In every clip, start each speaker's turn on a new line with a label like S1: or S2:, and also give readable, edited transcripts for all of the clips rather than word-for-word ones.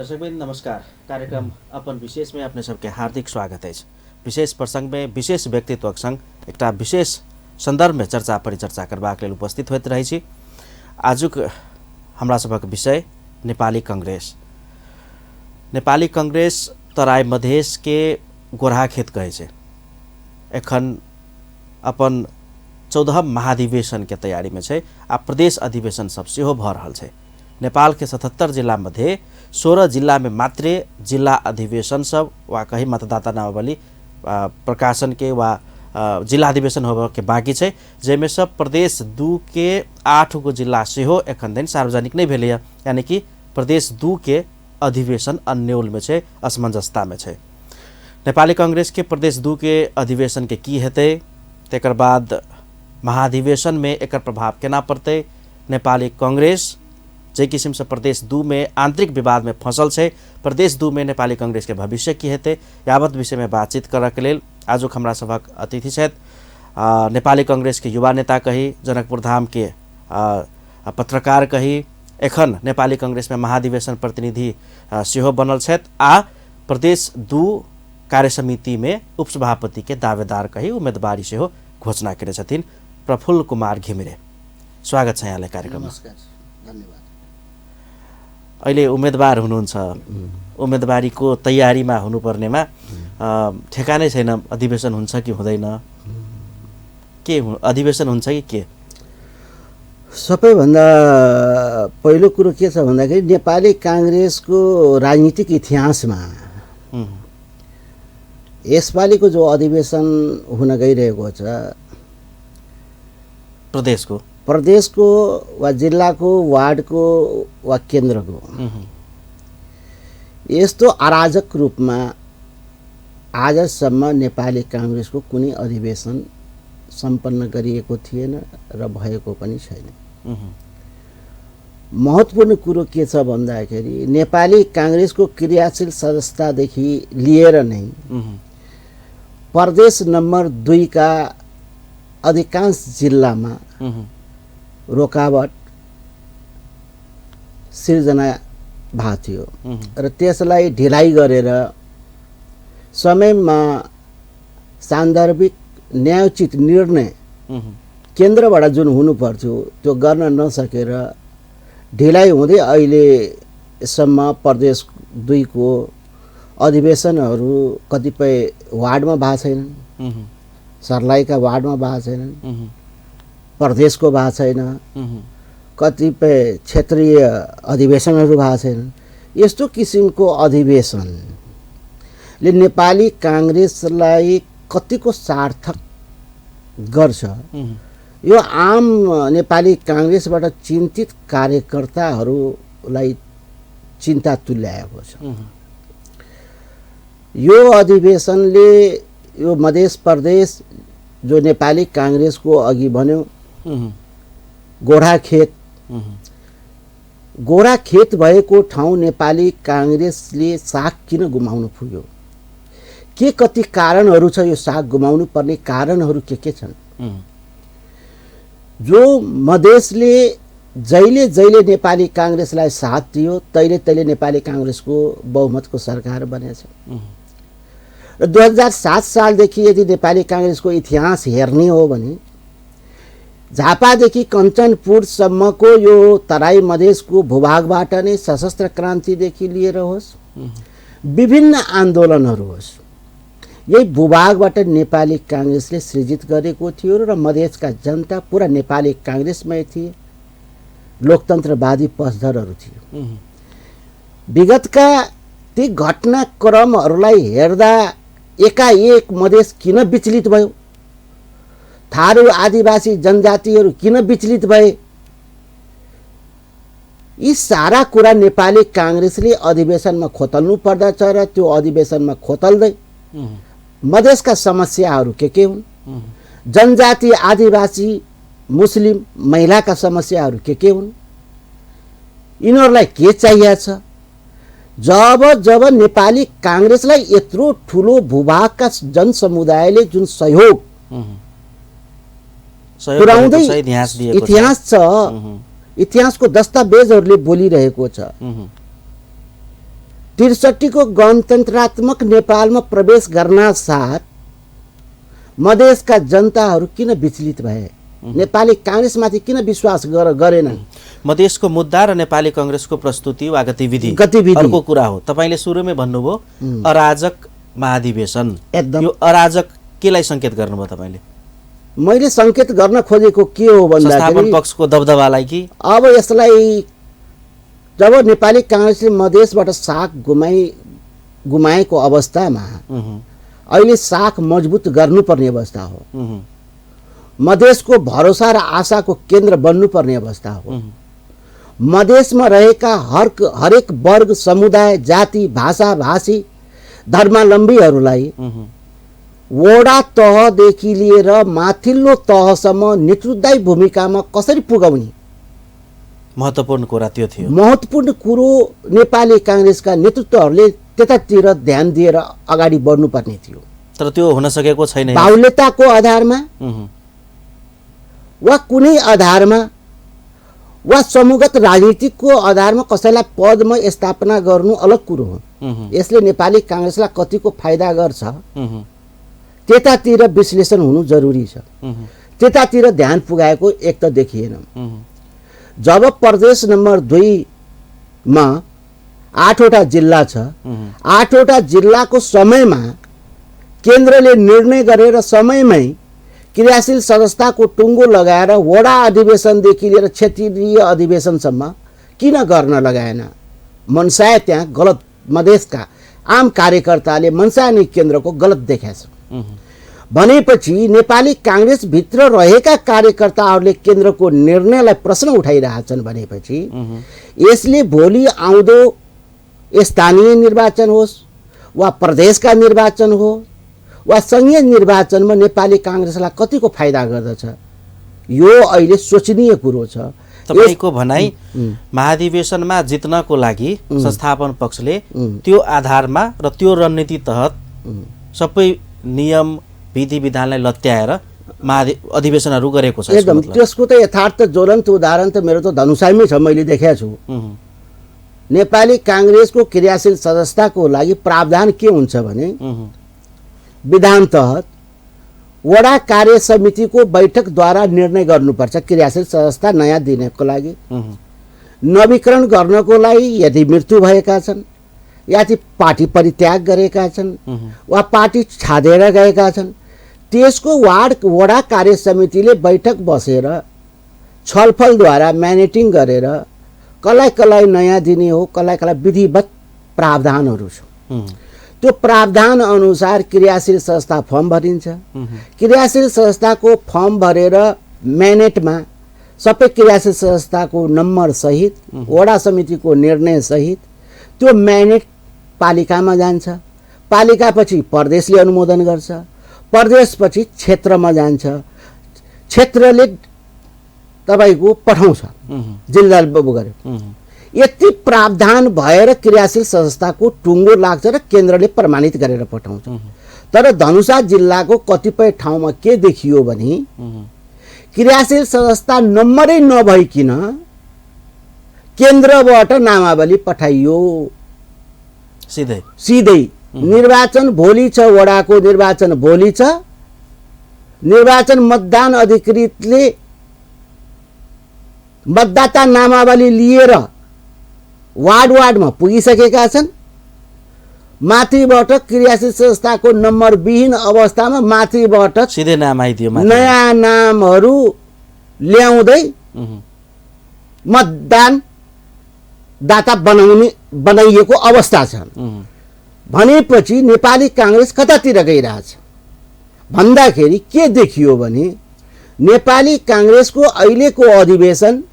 S1: दर्शकबिन नमस्कार। कार्यक्रम अपन विशेष में अपने सबके हार्दिक स्वागत है। विशेष प्रसंग में विशेष व्यक्तित्व संग एक विशेष संदर्भ में चर्चा परिचर्चा करबाक लेल उपस्थित होइत रही छी। आजुक हमरा सबक विषय नेपाली कांग्रेस। नेपाली कांग्रेस तराई मधेश के गोराखेत कहै छै। एखन अपन 14 महाधिवेशन के तैयारी में छै आ प्रदेश अधिवेशन सब सेहो भ रहल छै। नेपाल के 77 जिला मध्ये 16 जिला में मात्रे जिला अधिवेशन सब वा कहीं मतदाता नामावली प्रकाशन के वा जिला अधिवेशन होबे के बाकी छै, जेमे सब प्रदेश 2 के 8 गो जिला सेहो एखन दिन सार्वजनिक नहीं भेलै, यानी कि प्रदेश 2 के अधिवेशन अन्यल में छै, असमंजसता में छै। नेपाली कांग्रेस के प्रदेश 2 के अधिवेशन के की हेतै, तेकर बाद महाधिवेशन में एकर प्रभाव केना पड़तै, नेपाली कांग्रेस जे किसिम से प्रदेश 2 में आंतरिक विवाद में फंसल है, प्रदेश 2 में नेपाली कांग्रेस के भविष्य की हेतै, यावत विषय में बातचीत करऽ के लेल आजुक हमरा सभक अतिथि छथि। नेपाली कांग्रेस के युवा नेता कही, जनकपुर धाम के पत्रकार कही, एखन नेपाली कांग्रेस में महाधिवेशन प्रतिनिधि सेहो बनल छथि आ प्रदेश 2 कार्य समिति में उपसभापति के दावेदार कही उम्मीदवारी सेहो घोषणा करे छथिन। प्रफुल्ल कुमार घिमिरे, स्वागत छ यहाँलाई कार्यक्रममा।
S2: नमस्कार, धन्यवाद।
S1: अहिले उम्मेदवार हुनुहुन्छ, उम्मेदवारीको तयारीमा हुनुपर्नेमा ठेकानै छैन, अधिवेशन हुन्छ कि हुँदैन, के अधिवेशन हुन्छ कि के?
S2: सबैभन्दा पहिलो कुरो के छ भन्दाखेरि नेपाली कांग्रेसको राजनीतिक इतिहासमा यसपालिको जो अधिवेशन हुन गइरहेको छ, प्रदेशको वा जिल्लाको, वार्डको वा केन्द्रको, यस्तो अराजक रूपमा आजसम्म नेपाली कांग्रेसको कुनै अधिवेशन सम्पन्न गरिएको थिएन र भएको पनि छैन। महत्त्वपूर्ण कुरो के छ भन्दाखेरि नेपाली कांग्रेसको क्रियाशील सदस्यतादेखि लिएर नै प्रदेश नम्बर 2 का अधिकांश जिल्लामा रोकावट सिर्जना भएको थियो र त्यसलाई ढिलाइ गरेर समयमा सान्दर्भिक न्यायोचित निर्णय केन्द्रबाट जुन हुनु पर्थ्यो त्यो गर्न नसकेर ढिलाइ हुँदै अहिलेसम्म प्रदेश 2 को अधिवेशनहरू कतिपय वार्डमा भएको छैनन्, सर्लाहीका वार्डमा भएको छैनन्, प्रदेशको भएको छैन, कतिपय क्षेत्रीय अधिवेशनहरू भएको छैनन्। यस्तो किसिमको अधिवेशनले नेपाली कांग्रेसलाई कतिको सार्थक गर्छ, यो आम नेपाली कांग्रेसबाट चिन्तित कार्यकर्ताहरूलाई चिन्ता तुल्याएको छ। यो अधिवेशनले यो मधेस प्रदेश जो नेपाली कांग्रेसको अघि भन्यो गोराखेत भएको ठाउँ नेपाली कांग्रेसले साख किन गुमाउनु पुग्यो, के कति कारणहरू छ यो साख गुमाउनु पर्ने कारणहरू के छन्? जो मधेसले जहिले जहिले नेपाली कांग्रेसलाई साथ दियो तैले तैले नेपाली कांग्रेसको बहुमतको सरकार बनेछ र 2007 सालदेखि यदि नेपाली कांग्रेसको इतिहास हेर्ने हो भने झापादेखि कञ्चनपुरसम्मको यो तराई मधेसको भूभागबाट नै सशस्त्र क्रान्तिदेखि लिएर होस्, विभिन्न आन्दोलनहरू होस्, यही भूभागबाट नेपाली कांग्रेसले सृजित गरेको थियो र मधेसका जनता पुरा नेपाली कांग्रेसमै थिए, लोकतन्त्रवादी पक्षधरहरू थिए। विगतका ती घटनाक्रमहरूलाई हेर्दा एकाएक मधेस किन विचलित भयो, थारू आदिवासी जनजातिहरू किन विचलित भए, यी सारा कुरा नेपाली कांग्रेसले अधिवेशनमा खोतल्नु पर्दछ र त्यो अधिवेशनमा खोतल्दै मधेसका समस्याहरू के हुन्, जनजाति आदिवासी मुस्लिम महिलाका समस्याहरू के हुन्, यिनीहरूलाई के चाहिएको छ, जब नेपाली कांग्रेसलाई यत्रो ठुलो भूभागका जनसमुदायले जुन सहयोग पुर्याउँदै इतिहास छ, इतिहासको दस्तावेजहरूले बोलिरहेको छ, 63 को गणतन्त्रात्मक नेपालमा प्रवेश गर्न साथ मधेसका जनताहरू किन विचलित भए? नेपाली काङ्ग्रेसमाथि किन विश्वास गरेनन्?
S1: मधेसको मुद्दा र नेपाली काङ्ग्रेसको प्रस्तुति वा गतिविधि अर्को कुरा हो। तपाईले सुरुमै भन्नुभयो अराजक महाधिवेशन।
S2: एकदम।
S1: यो अराजक केलाई संकेत गर्नुभयो तपाईले?
S2: मैले संकेत गर्न खोजेको के हो भन्दाखेरि
S1: संस्थापन पक्षको दबदबालाई कि
S2: अब यसलाई जब नेपाली काङ्ग्रेसले मधेसबाट साख गुमाएको अवस्थामा अहिले साख मजबुत गर्नुपर्ने अवस्था हो। मधेसको भरोसा र आशाको केन्द्र बन्नुपर्ने अवस्था हो। मधेसमा रहेका हरेक वर्ग, समुदाय, जाति, भाषा, भाषी, धर्मावलम्बीहरूलाई वडा तहदेखि लिएर माथिल्लो तहसम्म नेतृत्वदायी भूमिकामा कसरी पुगाउने
S1: महत्त्वपूर्ण कुरा त्यो थियो।
S2: महत्त्वपूर्ण कुरो नेपाली काङ्ग्रेसका नेतृत्वहरूले त्यतातिर ध्यान दिएर अगाडि बढ्नुपर्ने थियो।
S1: तर त्यो हुन सकेको छैन।
S2: बाहुल्यताको आधारमा वा कुनै आधारमा वा समूहगत राजनीतिको आधारमा कसैलाई पदमा स्थापना गर्नु अलग कुरो हो। यसले नेपाली काङ्ग्रेसलाई कतिको फाइदा गर्छ त्यतातिर विश्लेषण हुनु जरुरी छ। त्यतातिर ध्यान पुगाएको एक त देखिएन। जब प्रदेश नम्बर 2 मा 8वटा जिल्ला छ, 8वटा जिल्लाको समयमा केन्द्रले निर्णय गरेर समयमै क्रियाशील सदस्यताको टुङ्गो लगाएर वडा अधिवेशनदेखि लिएर क्षेत्रीय अधिवेशनसम्म किन गर्न लगाएन? मनसाय त्यहाँ गलत, मधेसका आम कार्यकर्ताले मनसाय नै केन्द्रको गलत देखाएछ भनेपछि नेपाली काङ्ग्रेसभित्र रहेका कार्यकर्ताहरूले केन्द्रको निर्णयलाई प्रश्न उठाइरहेछन् भनेपछि यसले भोलि आउँदो स्थानीय निर्वाचन होस् वा प्रदेशका निर्वाचन हो वा सङ्घीय निर्वाचनमा नेपाली काङ्ग्रेसलाई कतिको फाइदा गर्दछ यो अहिले सोचनीय कुरो छ।
S1: तपाईको भनाइ महाधिवेशनमा जित्नको लागि संस्थापन पक्षले त्यो आधारमा र त्यो रणनीति तहत सबै नियम विधि विधानलाई लत्याएर अधिवेशनहरू गरेको छ।
S2: एकदम। त्यसको त यथार्थ ज्वलन्त उदाहरण त मेरो त धनुषामै छ, मैले देखेको छु। नेपाली काङ्ग्रेसको क्रियाशील सदस्यताको लागि प्रावधान के हुन्छ भने विधान तहत वडा कार्य समितिको बैठकद्वारा निर्णय गर्नुपर्छ क्रियाशील सदस्यता नयाँ दिनको लागि, नवीकरण गर्नको लागि यदि मृत्यु भएका छन् या पार्टी परित्याग गरेका छन् वा पार्टी छाडेर गएका छन् त्यसको वडा कार्य समितिले बैठक बसेर छलफलद्वारा म्यानेटिङ गरेर कसलाई कसलाई नयाँ दिने हो, कसलाई कसलाई विधिवत प्रावधानहरू छ। त्यो प्रावधान अनुसार क्रियाशील संस्था फर्म भरिन्छ। क्रियाशील संस्थाको फर्म भरेर म्यानेटमा सबै क्रियाशील संस्थाको नम्बर सहित वडा समितिको निर्णय सहित त्यो म्यानेट पालिकामा जान्छ। पालिकापछि प्रदेशले अनुमोदन गर्छ, प्रदेशपछि क्षेत्रमा जान्छ, क्षेत्रले तपाईको पठाउँछ जिल्ला गरेर। यति प्रावधान भएर क्रियाशील संस्थाको टुङ्गो लाग्छ र केन्द्रले प्रमाणित गरेर पठाउँछ। तर धनुषा जिल्लाको कतिपय ठाउँमा के देखियो भने क्रियाशील संस्था नम्बरै नभइकन केन्द्रबाट नामावली पठाइयो सिधै। निर्वाचन भोलि छ, वडाको निर्वाचन भोलि छ, निर्वाचन मतदान अधिकृतले मतदाता नामावली लिएर वार्डमा पुगिसकेका छन्। माथिबाट क्रियाशील संस्थाको नम्बर विहीन अवस्थामा माथिबाट
S1: सिधै नाम आइदियो,
S2: नयाँ नामहरू ल्याउँदै मतदान दाता बनाइएको अवस्था छ भनेपछि नेपाली काङ्ग्रेस कतातिर गइरहेछ भन्दाखेरि के देखियो भने नेपाली काङ्ग्रेसको अहिलेको अधिवेशन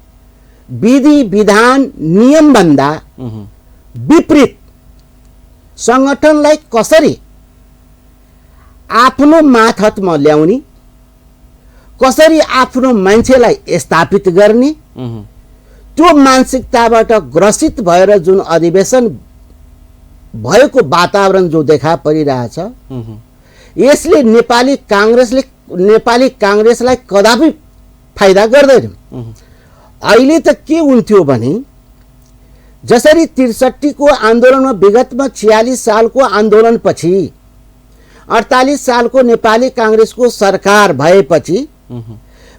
S2: विधि विधान नियमभन्दा विपरीत संगठनलाई कसरी आफ्नो मातहतमा ल्याउने, कसरी आफ्नो मान्छेलाई स्थापित गर्ने, त्यो मानसिकताबाट ग्रसित भएर जुन अधिवेशन भएको वातावरण जो देखा परिरहेछ यसले नेपाली काङ्ग्रेसलाई कदापि फाइदा गर्दैन। अहिले त के हुन्थ्यो भने जसरी 63 को आन्दोलनमा विगतमा 46 सालको आन्दोलनपछि 48 सालको नेपाली काङ्ग्रेसको सरकार भएपछि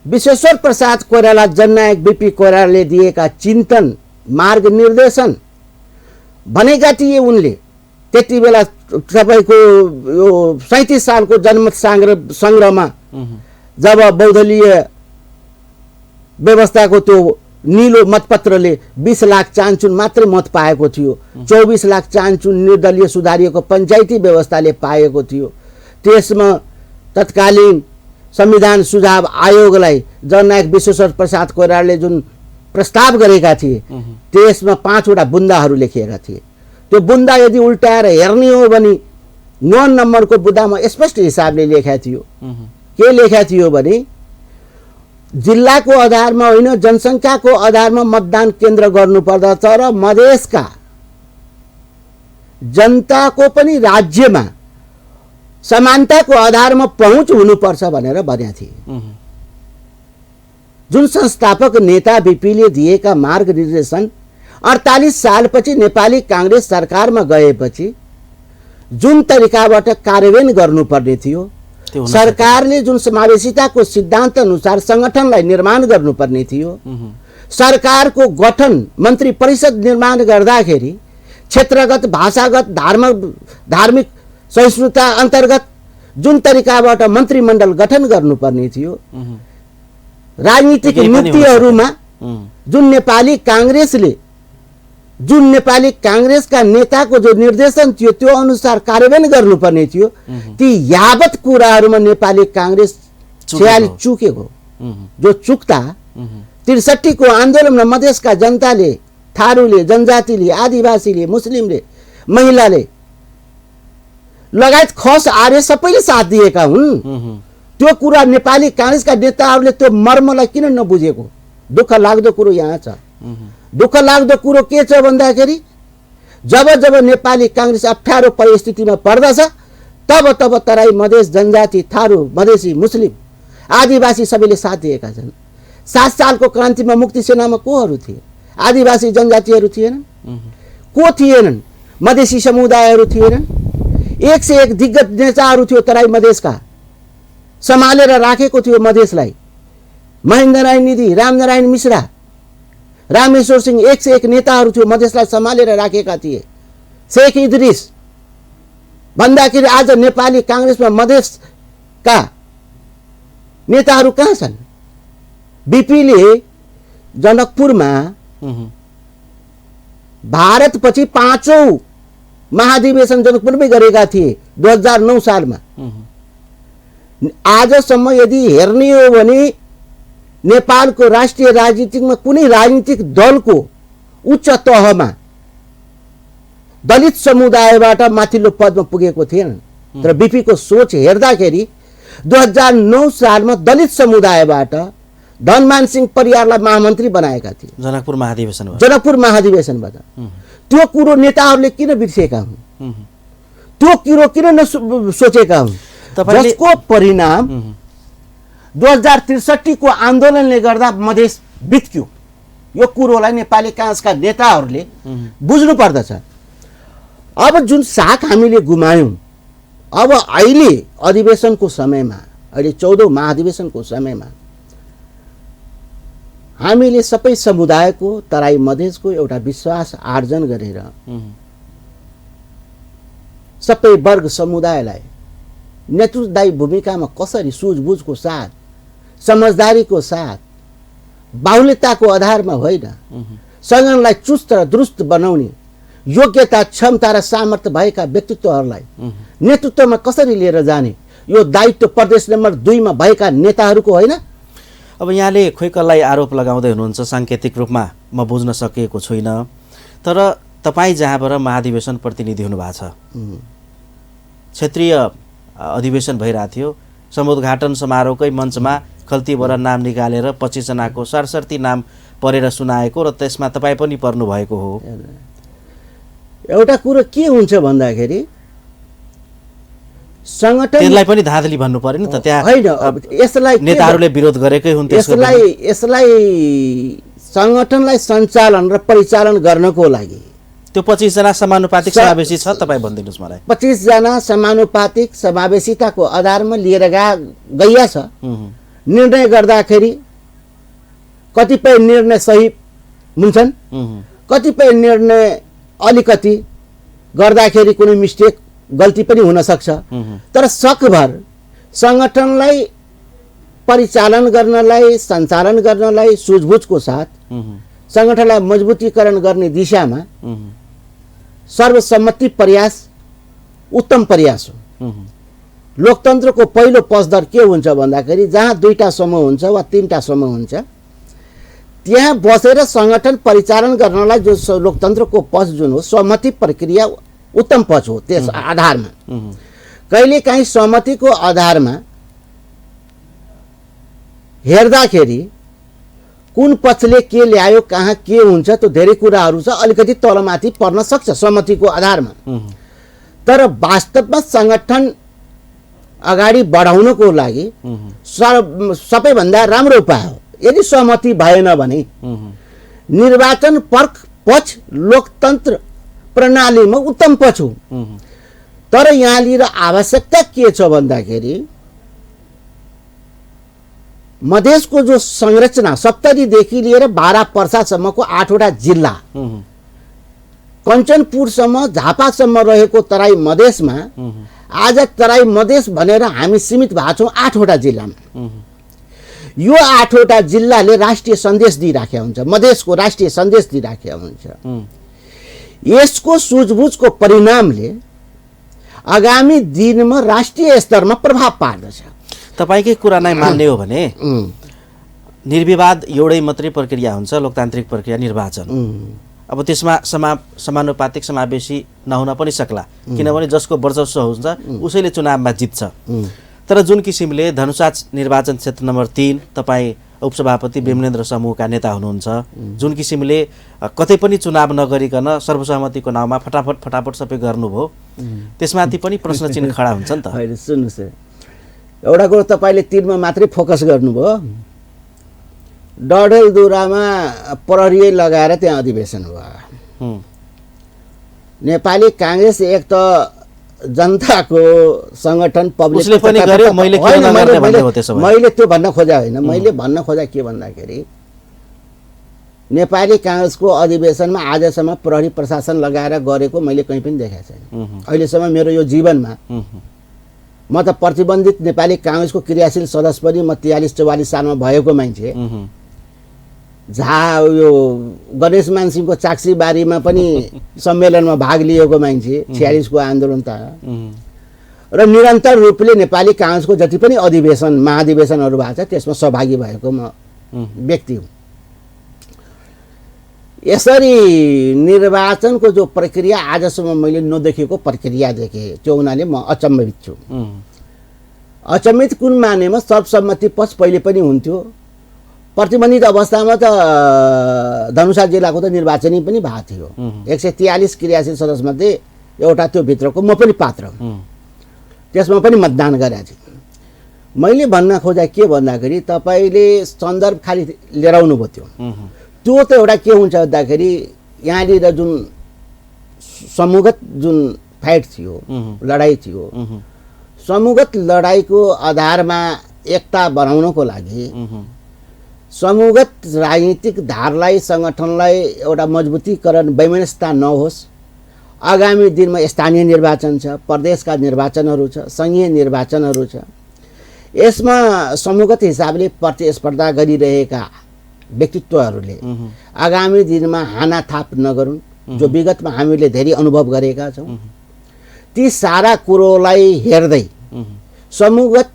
S2: विश्वेश्वर प्रसाद कोइराला जननायक बीपी कोइरालाले दिएका चिन्तन मार्ग निर्देशन भनेका थिए उनले। त्यति बेला तपाईँको यो 37 सालको जनमत सङ्ग्रहमा जब बहुदलीय व्यवस्थाको त्यो नीलो मतपत्रले 20 लाख चान्चुन मात्रै मत पाएको थियो, 24 लाख चान्चुन निर्दलीय सुधारिएको पञ्चायती व्यवस्थाले पाएको थियो। त्यसमा तत्कालीन संविधान सुझाव आयोगलाई जननायक विश्वेश्वर प्रसाद कोइरालाले जुन प्रस्ताव गरेका थिए त्यसमा 5 वटा बुन्दाहरू लेखिएका थिए। त्यो बुन्दा यदि उल्टाएर हेर्ने हो भने 9 नम्बरको बुन्दामा स्पष्ट हिसाबले लेखेको थियो। के लेखेको थियो भने जिल्लाको आधारमा होइन जनसङ्ख्याको आधारमा मतदान केन्द्र गर्नुपर्दछ र मधेसका जनताको पनि राज्यमा समानताको आधारमा पहुँच हुनुपर्छ भनेर भनेका थिए। जुन संस्थापक नेता बीपीले दिएका मार्गनिर्देशन 48 सालपछि नेपाली काङ्ग्रेस सरकारमा गएपछि जुन तरिकाबाट कार्यान्वयन गर्नुपर्ने थियो, सरकारले जुन समावेशिताको सिद्धान्त अनुसार संगठनलाई निर्माण गर्नुपर्ने थियो, सरकारको गठन मन्त्री परिषद निर्माण गर्दाखेरि क्षेत्रगत भाषागत धार्मिक सहिष्णुता अन्तर्गत जुन तरिकाबाट मन्त्रीमण्डल गठन गर्नुपर्ने थियो, राजनीतिक नीतिहरूमा जुन नेपाली काङ्ग्रेसका नेताको जो निर्देशन थियो त्यो अनुसार कार्यान्वयन गर्नुपर्ने थियो, ती यावत कुराहरूमा नेपाली काङ्ग्रेस चुकेको। जो चुक्ता 63 को आन्दोलनमा मधेसका जनताले, थारूले, जनजातिले, आदिवासीले, मुस्लिमले, महिलाले लगायत खस आर्य सबैले साथ दिएका हुन्। त्यो कुरा नेपाली काङ्ग्रेसका नेताहरूले त्यो मर्मलाई किन नबुझेको? दुःख लाग्दो कुरो यहाँ छ। दुःख लाग्दो कुरो के छ भन्दाखेरि जब जब नेपाली काङ्ग्रेस अप्ठ्यारो परिस्थितिमा पर्दछ तब तराई मधेस जनजाति, थारू, मधेसी, मुस्लिम, आदिवासी सबैले साथ दिएका छन्। 7 सालको क्रान्तिमा मुक्ति सेनामा कोहरू थिए? आदिवासी जनजातिहरू थिएनन्? को थिएनन्? मधेसी समुदायहरू थिएनन्? 1 से 1 दिग्गज नेताहरू थियो तराई मधेसका, सम्हालेर राखेको थियो मधेसलाई। महेन्द्र राय निधि, रामनारायण मिश्रा, रामेश्वर सिंह 1 से 1 नेताहरू थियो मधेसलाई सम्हालेर राखेका थिए। शेख इद्रिस भन्दाखेरि आज नेपाली काङ्ग्रेसमा मधेसका नेताहरू कहाँ छन्? बीपीले जनकपुरमा भारतपछि 5औं महाधिवेशन जनकपुरमै गरेका थिए 2009 सालमा। आजसम्म यदि हेर्ने हो भने नेपालको राष्ट्रिय राजनीतिमा कुनै राजनीतिक दलको उच्च तहमा दलित समुदायबाट माथिल्लो पदमा पुगेको थिएन। तर बीपीको सोच हेर्दाखेरि 2009 सालमा दलित समुदायबाट धनमान सिंह परियारलाई महामन्त्री बनाएका थिए जनकपुर महाधिवेशनबाट। त्यो कुरो नेताहरूले किन बिर्सेका हुन्? त्यो कुरो किन नसोचेका हुन्? जसको परिणाम 2063 को आन्दोलनले गर्दा मधेस बित्क्यो। यो कुरोलाई नेपाली काङ्ग्रेसका नेताहरूले बुझ्नु पर्दछ। अब जुन साख हामीले गुमायौं, अब अहिले अधिवेशनको समयमा, अहिले 14औं महाधिवेशनको समयमा हामीले सबै समुदायको, तराई मधेसको एउटा विश्वास आर्जन गरेर सबै वर्ग समुदायलाई नेतृत्वदायी भूमिकामा कसरी सूझबुझको साथ, समझदारीको साथ, बाहुल्यताको आधारमा होइन, सङ्गठनलाई चुस्त र दुरुस्त बनाउने योग्यता, क्षमता र सामर्थ्य भएका व्यक्तित्वहरूलाई नेतृत्वमा कसरी लिएर जाने, यो दायित्व प्रदेश नम्बर 2 मा भएका नेताहरूको होइन।
S1: अब यहाँले खोइकललाई आरोप लगाउँदै हुनुहुन्छ, साङ्केतिक रूपमा म बुझ्न सकेको छुइनँ, तर तपाईँ जहाँबाट महाधिवेशन प्रतिनिधि हुनुभएको छ, क्षेत्रीय अधिवेशन भइरहेको थियो, समुद्घाटन समारोहकै मञ्चमा खल्ती बरा नाम निकालेर 25 जनाको सरसर्ती नाम परेर सुनाएको र त्यसमा तपाईँ पनि पर्नु भएको हो।
S2: एउटा कुरो के हुन्छ भन्दाखेरि संगठन
S1: त्यसलाई पनि धाँधली भन्नु पर्यो नि त। त्यहाँ
S2: होइन, यसलाई
S1: नेताहरूले विरोध गरेकै हुन्।
S2: यसलाई सङ्गठनलाई सञ्चालन र परिचालन गर्नको लागि
S1: त्यो 25 जना समानुपातिक समावेशी छ तपाईँ भनिदिनुस् मलाई
S2: 25 जना समानुपातिक समावेशिताको आधारमा लिएर गइया छ। निर्णय गर्दाखेरि कतिपय निर्णय सही हुन्छन्, कतिपय निर्णय अलिकति गर्दाखेरि कुनै मिस्टेक गल्ती पनि हुन सक्छ। तर सकभर सङ्गठनलाई परिचालन गर्नलाई सञ्चालन गर्नलाई सुझबुझको साथ सङ्गठनलाई मजबुतीकरण गर्ने दिशामा सर्वसम्मति प्रयास उत्तम प्रयास हो। लोकतन्त्रको पहिलो पक्षधर के हुन्छ भन्दाखेरि जहाँ 2टा समूह हुन्छ वा 3टा समूह हुन्छ त्यहाँ बसेर सङ्गठन परिचालन गर्नलाई जो लोकतन्त्रको पक्ष जुन हो सहमति प्रक्रिया उत्तम पक्ष हो। त्यस आधारमा कहिलेकाहीँ सहमतिको आधारमा हेर्दाखेरि कुन पक्षले के ल्यायो कहाँ के हुन्छ त्यो धेरै कुराहरू छ, अलिकति तलमाथि पर्न सक्छ सहमतिको आधारमा। तर वास्तवमा सङ्गठन अगाडि बढाउनको लागि सबैभन्दा राम्रो उपाय हो यदि सहमति भएन भने निर्वाचन पक्ष लोकतन्त्र प्रणालीमा उत्तम पक्ष हो। तर यहाँनिर आवश्यकता के छ भन्दाखेरि मधेसको जो संरचना 70 देखि लिएर 12 पर्सासम्मको 8वटा जिल्ला कञ्चनपुरसम्म झापासम्म रहेको तराई मधेसमा आज तराई मधेस भनेर हामी सीमित भएको छौँ 8वटा जिल्लामा। यो 8वटा जिल्लाले राष्ट्रिय सन्देश दिइराखेका हुन्छ, मधेसको राष्ट्रिय सन्देश दिइराखेका हुन्छ। यसको सुझबुझको परिणामले आगामी दिनमा राष्ट्रिय स्तरमा प्रभाव पार्दछ।
S1: तपाईकै कुरा नै मान्ने हो भने निर्विवाद एउटै मात्रै प्रक्रिया हुन्छ लोकतान्त्रिक प्रक्रिया निर्वाचन। अब त्यसमा समानुपातिक समावेशी नहुन पनि सक्ला किनभने जसको वर्चस्व हुन्छ उसैले चुनावमा जित्छ। तर जुन किसिमले धनुषा निर्वाचन क्षेत्र नम्बर 3 तपाईँ उपसभापति विमलेन्द्र समूहका नेता हुनुहुन्छ, जुन किसिमले कतै पनि चुनाव नगरिकन सर्वसहमतिको नाउँमा फटाफट सबै गर्नुभयो त्यसमाथि पनि प्रश्न चिन्ह खडा हुन्छ नि त।
S2: होइन सुन्नुहोस्, एउटा कुरो तपाईँले 3 मा मात्रै फोकस गर्नुभयो। डडेलधुरामा प्रहरी लगाएर त्यहाँ अधिवेशन भयो। नेपाली काङ्ग्रेस एक त जनताको सङ्गठन पब्लिक मैले त्यो भन्न खोजा होइन। मैले भन्न खोजा के भन्दाखेरि नेपाली काङ्ग्रेसको अधिवेशनमा आजसम्म प्रहरी प्रशासन लगाएर गरेको मैले कहीँ पनि देखाएको छैन अहिलेसम्म मेरो यो जीवनमा। म त प्रतिबन्धित नेपाली काङ्ग्रेसको क्रियाशील सदस्य पनि म 43-44 सालमा भएको मान्छे। यो गणेश मानसिंहको चाक्सीबारीमा पनि सम्मेलनमा भाग लिएको मान्छे 46 को आन्दोलन त। र निरन्तर रूपले नेपाली काङ्ग्रेसको जति पनि अधिवेशन महाधिवेशनहरू भएको छ त्यसमा सहभागी भएको म व्यक्ति हुँ। यसरी निर्वाचनको जो प्रक्रिया आजसम्म मैले नदेखेको प्रक्रिया देखेँ त्यो हुनाले म अचम्मित छु। अचम्मित कुन मानेमा सर्वसम्मति पक्ष पहिले पनि हुन्थ्यो। प्रतिबन्धित अवस्थामा त धनुषा जिल्लाको त निर्वाचन पनि भएको थियो। 143 क्रियाशील सदस्यमध्ये एउटा त्यो भित्रको म पनि पात्र हुँ, त्यसमा पनि मतदान गरेको थिएँ। मैले भन्न खोजा के भन्दाखेरि तपाईँले सन्दर्भ खालि लिएर आउनुभयो त्यो त एउटा के हुन्छ भन्दाखेरि यहाँनिर जुन समूहगत जुन फाइट थियो लडाइँ थियो समूहगत लडाइँको आधारमा एकता बनाउनको लागि समूहगत राजनीतिक धारलाई सङ्गठनलाई एउटा मजबुतीकरण वैमनस्यता नहोस्। आगामी दिनमा स्थानीय निर्वाचन छ, प्रदेशका निर्वाचनहरू छ, सङ्घीय निर्वाचनहरू छ। यसमा समूहगत हिसाबले प्रतिस्पर्धा गरिरहेका व्यक्तित्वहरूले आगामी दिनमा हानाथाप नगरून्, जो विगतमा हामीले धेरै अनुभव गरेका छौँ। ती सारा कुरोलाई हेर्दै समूहगत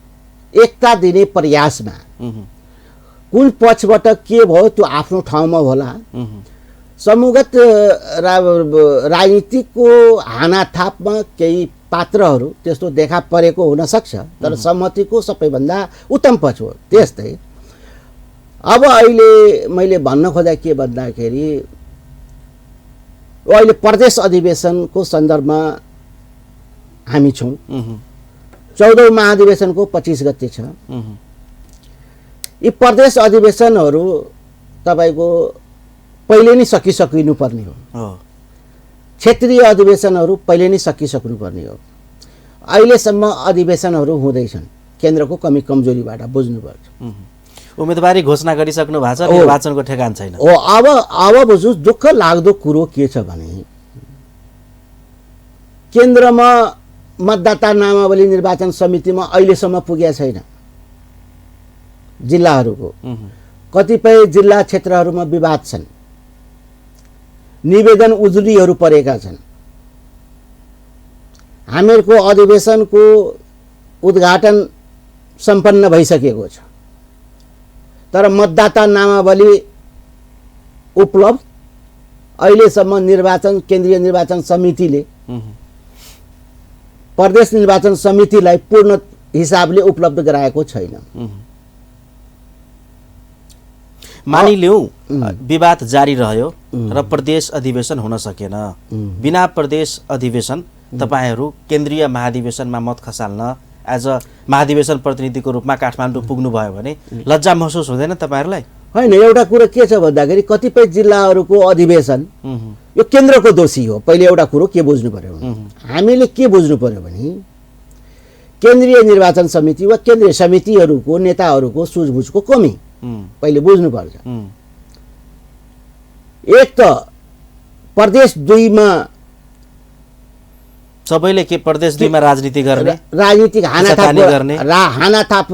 S2: एकता दिने प्रयासमा कुन पक्षबाट के भयो त्यो आफ्नो ठाउँमा होला। समूहगत राजनीतिको हानाथापमा केही पात्रहरू त्यस्तो देखा परेको हुन सक्छ, तर सहमतिको सबैभन्दा उत्तम पक्ष हो। त्यस्तै अब अहिले मैले भन्न खोजा के भन्दाखेरि अहिले प्रदेश अधिवेशनको सन्दर्भमा हामी छौँ। 14औं महाधिवेशनको 25 गते छ। यी प्रदेश अधिवेशनहरू तपाईँको पहिले नै सकिनुपर्ने हो। क्षेत्रीय अधिवेशनहरू पहिले नै सकिसक्नुपर्ने हो। अहिलेसम्म अधिवेशनहरू हुँदैछन् केन्द्रको कमी कमजोरीबाट, बुझ्नुपर्छ।
S1: उम्मेदवारी घोषणा गरिसक्नु भएको छ, निर्वाचनको ठेगान छैन।
S2: अब बुझ्नु, दुःख लाग्दो कुरो के छ भने केन्द्रमा मतदाता नामावली निर्वाचन समितिमा अहिलेसम्म पुगेको छैन। जिल्लाहरूको कतिपय जिल्ला क्षेत्रहरूमा विवाद छन्, निवेदन उजुरीहरू परेका छन्। हामीहरूको अधिवेशनको उद्घाटन सम्पन्न भइसकेको छ, तर मतदाता नामावली उपलब्ध अहिलेसम्म केन्द्रीय निर्वाचन समितिले प्रदेश निर्वाचन समितिलाई पूर्ण हिसाबले उपलब्ध गराएको छैन।
S1: मानिलिउँ विवाद जारी रह्यो र प्रदेश अधिवेशन हुन सकेन। बिना प्रदेश अधिवेशन तपाईहरू केन्द्रीय महाधिवेशनमा मत खसाल्न एज अ महाधिवेशन प्रतिनिधिको रूपमा काठमाडौँ पुग्नुभयो भने लज्जा महसुस हुँदैन तपाईहरूलाई?
S2: होइन, एउटा कुरो के छ भन्दाखेरि कतिपय जिल्लाहरूको अधिवेशन यो केन्द्रको दोषी हो। पहिले एउटा कुरो के बुझ्नु पर्यो, हामीले के बुझ्नु पर्यो भने केन्द्रीय निर्वाचन समिति वा केन्द्रीय समितिहरूको नेताहरूको सुझबुझको कमी पहिले बुझ्नुपर्छ। एक त प्रदेश 2 मा
S1: सबैले के प्रदेश 2 मा राजनीति गर्ने,
S2: राजनीतिक हानाथाप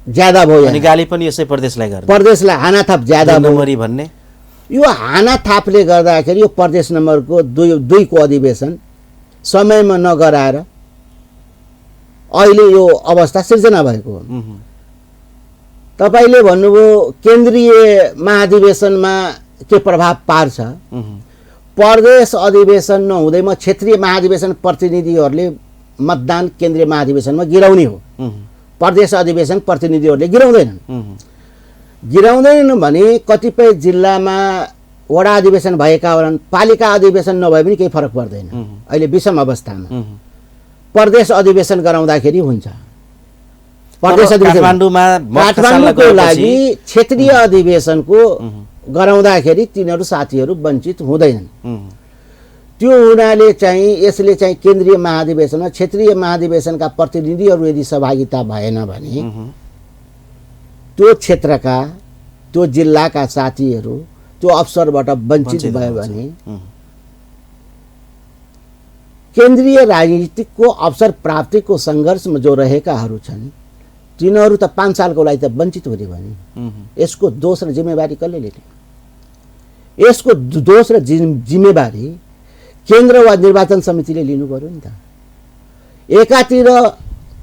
S2: ज्यादा भयो
S1: अनि गाली पनि यसै प्रदेशलाई गर्ने,
S2: प्रदेशलाई हानाथाप ज्यादा
S1: भयो भन्ने।
S2: यो हानाथापले गर्दाखेरि यो प्रदेश नम्बरको 2 को अधिवेशन समयमा नगराएर अहिले यो अवस्था सिर्जना भएको हो। तपाईले भन्नुभयो केन्द्रीय महाधिवेशनमा के प्रभाव पार्छ। प्रदेश अधिवेशन नहुँदैमा क्षेत्रीय महाधिवेशन प्रतिनिधिहरूले मतदान केन्द्रीय महाधिवेशनमा गिराउने हो। प्रदेश अधिवेशन प्रतिनिधिहरूले गिराउँदैनन् भने कतिपय जिल्लामा वडा अधिवेशन भएका होलान्, पालिका अधिवेशन नभए पनि केही फरक पर्दैन। अहिले विषम अवस्थामा प्रदेश अधिवेशन गराउँदाखेरि हुन्छ। प्रदेश काठमाडौँको लागि क्षेत्रीय अधिवेशनको गराउँदाखेरि तिनीहरू साथीहरू वञ्चित हुँदैनन्। त्यो हुनाले चाहिँ यसले चाहिँ केन्द्रीय महाधिवेशनमा क्षेत्रीय महाधिवेशनका प्रतिनिधिहरू यदि सहभागिता भएन भने त्यो क्षेत्रका त्यो जिल्लाका साथीहरू त्यो अवसरबाट वञ्चित भयो भने केन्द्रीय राजनीतिको अवसर प्राप्तिको सङ्घर्षमा जो रहेकाहरू छन् तिनीहरू त 5 सालको लागि त वञ्चित हुने भने यसको दोष र जिम्मेवारी कसले लिने? यसको दोष र जिम्मेवारी केन्द्र वा निर्वाचन समितिले लिनु पर्यो नि त। एकातिर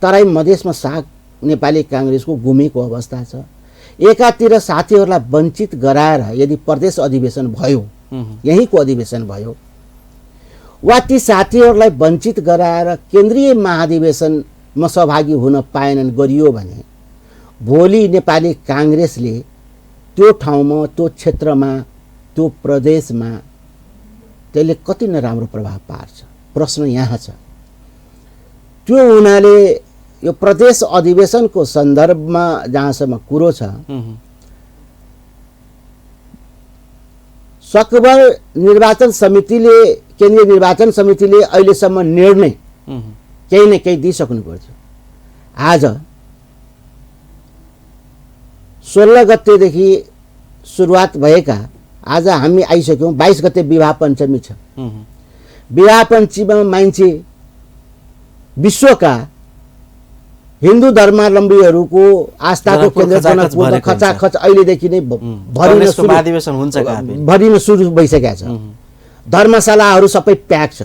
S2: तराई मधेसमा साग नेपाली काङ्ग्रेसको गुमेको अवस्था छ, एकातिर साथीहरूलाई वञ्चित गराएर यदि प्रदेश अधिवेशन भयो, यहीँको अधिवेशन भयो वा ती साथीहरूलाई वञ्चित गराएर केन्द्रीय महाधिवेशनमा सहभागी हुन पाएनन् गरियो भने भोलि नेपाली काङ्ग्रेसले त्यो ठाउँमा त्यो क्षेत्रमा त्यो प्रदेशमा त्यसले कति नराम्रो प्रभाव पार्छ। प्रश्न यहाँ छ। त्यो हुनाले यो प्रदेश अधिवेशनको सन्दर्भमा जहाँसम्म कुरो छ सकभर निर्वाचन समितिले केन्द्रीय निर्वाचन समितिले अहिलेसम्म निर्णय केही न केही दिइसक्नु पर्छ। आज 16 गतेदेखि सुरुवात भएका आज हामी आइसक्यौँ 22 गते विवाह पञ्चमी छ। विवाह पञ्चमीमा मान्छे विश्वका हिन्दू धर्मावलम्बीहरूको आस्थाको केन्द्र जनकपुरमा खचाखच अहिलेदेखि नै भरिन सुरु भइसकेको छ। धर्मशालाहरू सबै प्याक छ,